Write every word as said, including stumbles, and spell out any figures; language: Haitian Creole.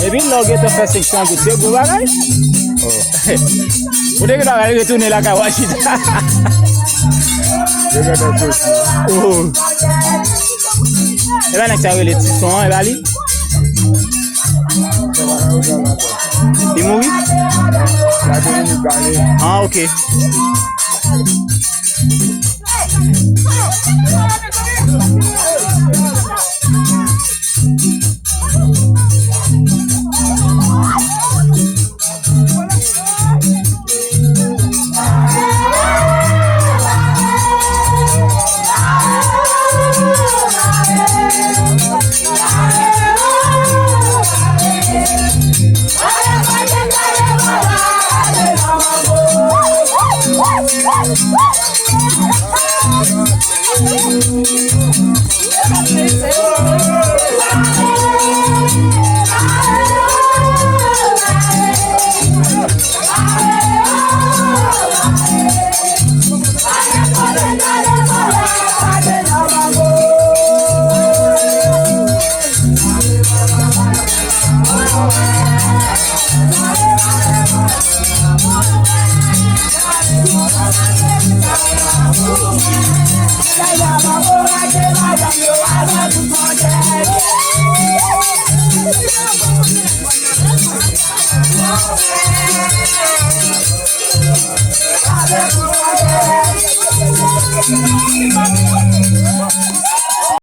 Epi lè w gentan fè senk san goud, se gwo bagay. Ou te gentan pral retounen lakay w a chita. Yo gentan soti. Oh. E pa nèg sa yo rele Tison an, e pa li? Li mouri? Ah, ok.